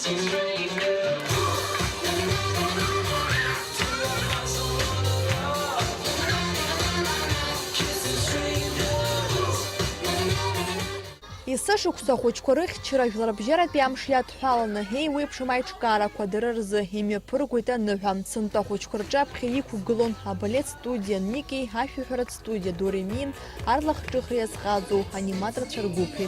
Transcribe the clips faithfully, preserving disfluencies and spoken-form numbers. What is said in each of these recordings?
Есышықәса ахәыҷқәа рыхьчара жәларбжьаратәи амш иадҳәаланы, еиуеиԥшым аиҿкаарақәа дара рзы имҩаԥыргоит аныҳәа. Сынтәа ахәыҷқәа рҿаԥхьа иқәгылон абалет студиа Никеи, ашәаҳәаратә студиа Доремин, арлахҿыхра иазҟазоу аниматорцәа ргәыԥи.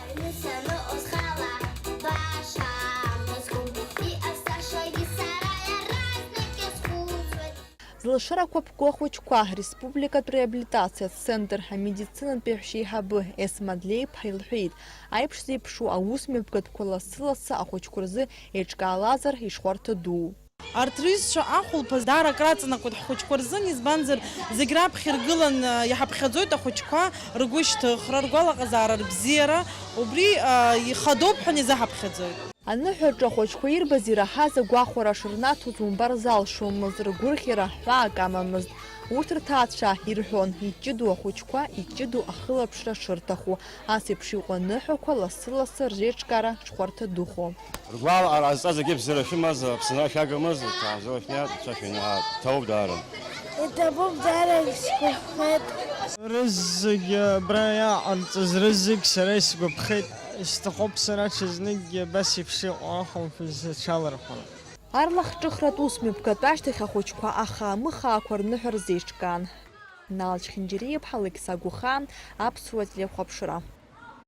Аҩны саныҟоу схала баша амра зқәым, иҟасҵашагьы сара иаразнак иазхәыцуеит. Зылшарақәа ԥку ахәыҷқәа, республикатә реабилитациа центр, амедицинатәи ашәшьеиҳабы Есма Длеиԥҳа илҳәеит, аиԥш зеиԥшу аус мҩаԥгатәқәа лассы-лассы ахәыҷқәа рзы еиҿкаалазар ишхәарҭа дуу. Арҭ рҩызцәа ахәылԥаз даара акраҵанакуеит ҳхәыҷқәа рзын, избанзар, зегь раԥхьа иргылан, а, иҳаԥхьаӡоит ахәыҷқәа ргәышьҭыхра, ргәалаҟазаара, рыбзиара, убри, а, ихадоуп ҳәа изаҳаԥхьаӡоит. Аныҳәаҿы ахәыҷқәа ирбаз, ираҳаз агәахәара шырнаҭоз умбар залшомызт, ргәырӷьара ҳәаак амамызт. Урҭ рҭаацәа ирҳәон, иҷыдоу ахәыҷқәа, иҷыдоу ахылаԥшра шырҭаху. Ас еиԥш иҟоу аныҳәақәа лассы-лассы рзеиҿкаара ҽхәарҭа духо. Ргәалаҟара ҟазҵаз зегьы бзиара шәымаз, Аԥсынра шәагамыз, ҭаазо шәнеи, Анцәа шәинаҳа ҭоуп даара. Иҭабуп даара, исгәаԥхеит. Рызегь абра иааҟарҵаз рызегь сара исгәаԥхеит. Исҭахуп сара ҽазныкгьы абас еиԥш иҟоу ахәылԥаз аҽалархәра. Арлахҿыхратә ус мҩаԥгатәашьҭахь ахәыҷқәа ахаа-мыхаақәа рныҳәа рзеиҿкаан. Нал Чхинџьариа-иԥҳа, Алықьса Гәыхаа, Аԥсуа телехәаԥшра.